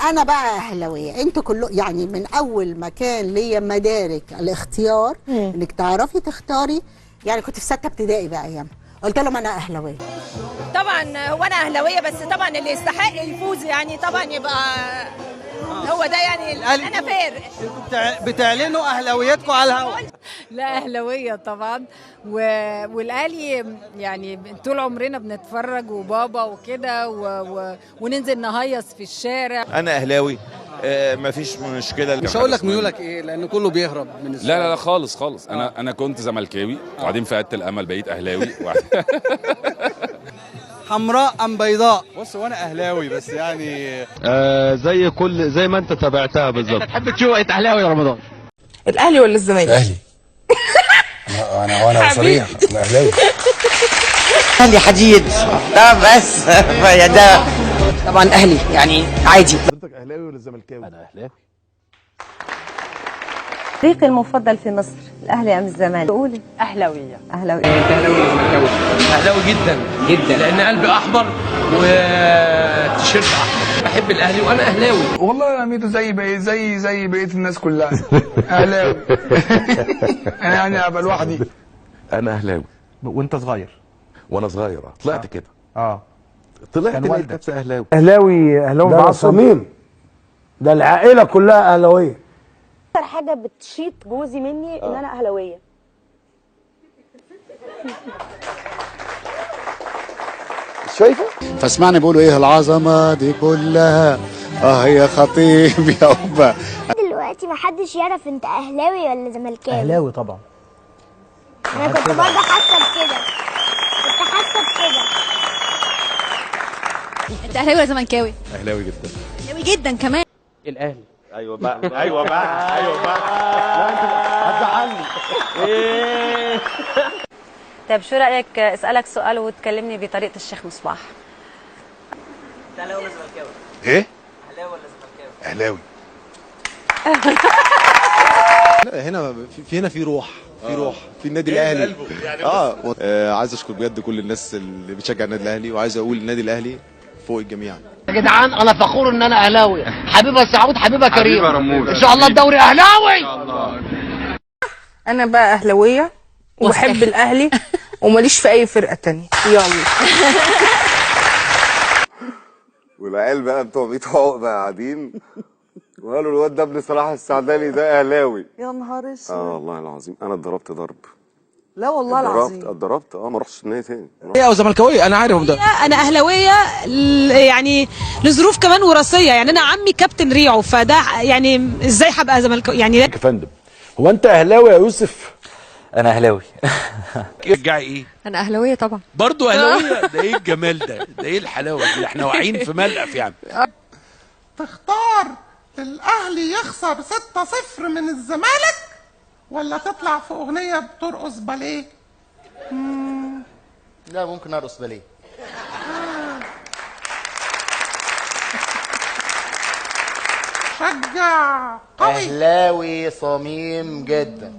انا بقى اهلاويه، انتوا كله يعني من اول ما كان ليا مدارك الاختيار انك تعرفي تختاري، يعني كنت في 6 ابتدائي بقى ايام، قلت لهم انا اهلاويه. طبعا هو انا اهلاويه، بس طبعا اللي يستحق يفوز يعني طبعا يبقى هو ده يعني انا fair. بتعلنوا اهلاويتكم على الهوا؟ لا اهلاويه طبعا، والاهلي يعني طول عمرنا بنتفرج وبابا وكده وننزل نهيص في الشارع. انا اهلاوي، مفيش مشكلة. مش هقول لك ميولك ايه لان كله بيهرب من السؤال. لا لا لا خالص خالص. انا كنت زملكاوي وبعدين فقدت الامل بقيت اهلاوي. حمراء ام بيضاء؟ بص وانا اهلاوي بس يعني زي كل زي ما انت تابعتها بالظبط. انت تحب تشوف انت اهلاوي يا رمضان؟ الاهلي ولا الزمالك؟ الاهلي. انا صريح، انا اهلاوي. اهلي حديد ده بس يا ده طبعا اهلي يعني عادي. حضرتك اهلاوي ولا زملكاوي؟ انا اهلاوي. فريقي المفضل في مصر الاهلي ام الزمالك؟ قولي. اهلاويه. اهلاويه. انت اهلاوي ولا زملكاوي؟ اهلاوي جدا جدا، لان قلبي احمر وتيشيرت احمر. بحب الاهلي وانا اهلاوي. والله يا ميدو زي زي زي بقية الناس كلها اهلاوي. انا يعني ابقى لوحدي. انا اهلاوي. وانت صغير؟ وانا صغير طلعت كده. طلعت لقيت نفسي اهلاوي. اهلاوي اهلاوي ده صميم، ده العائلة كلها اهلاويه. اكتر حاجة بتشيط جوزي مني ان انا اهلاويه. شايفه؟ فاسمعني بيقولوا ايه العظمة دي كلها، يا خطيب يا أبا. دلوقتي محدش يعرف انت اهلاوي ولا زملكاوي. اهلاوي طبعا. انا كنت برضه حاسه بكده، كنت حاسه بكده. انت اهلاوي ولا زملكاوي؟ اهلاوي جدا. اهلاوي جدا كمان. الاهلي. ايوه بقى، ايوه بقى، ايوه بقى. لا انت هتزعلني. ايه؟ طيب شو رايك اسالك سؤال وتكلمني بطريقة الشيخ مصباح؟ انت اهلاوي ولا زملكاوي؟ ايه؟ اهلاوي ولا زملكاوي؟ اهلاوي. لا هنا في هنا في روح، في روح في النادي الاهلي. عايز اشكر بجد كل الناس اللي بتشجع النادي الاهلي، وعايز اقول النادي الاهلي فوق الجميع. يا جدعان انا فخور ان انا اهلاوي. حبيبه سعود، حبيبه كريم، ان شاء الله الدوري اهلاوي. انا بقى اهلاويه وبحب الاهلي وماليش في اي فرقه تانية. يلا. والعيال بقى بتوع بيت عقبه قاعدين وقالوا الواد ده ابن صلاح السعداني ده اهلاوي. يا نهار اسود. والله العظيم انا اتضربت ضرب. لا والله العظيم اتضربت، ما رحتش النادي تاني. ايه او زملكاويه؟ انا عارف ده. انا اهلاويه يعني لظروف كمان وراثية، يعني انا عمي كابتن ريعو، فده يعني ازاي هبقى زملكاوي يعني؟ يا فندم هو انت اهلاوي يا يوسف؟ انا اهلاوي. ترجعي ايه؟ انا اهلاويه طبعا. برضه اهلاويه؟ ده ايه الجمال ده؟ ده ايه الحلاوة دي؟ احنا واقعين في ملقف يعني. تختار الاهلي يخسر 6-0 من الزمالك ولا تطلع في اغنية بترقص باليه؟ لا ممكن ارقص باليه. شجع قوي. اهلاوي صميم جدا.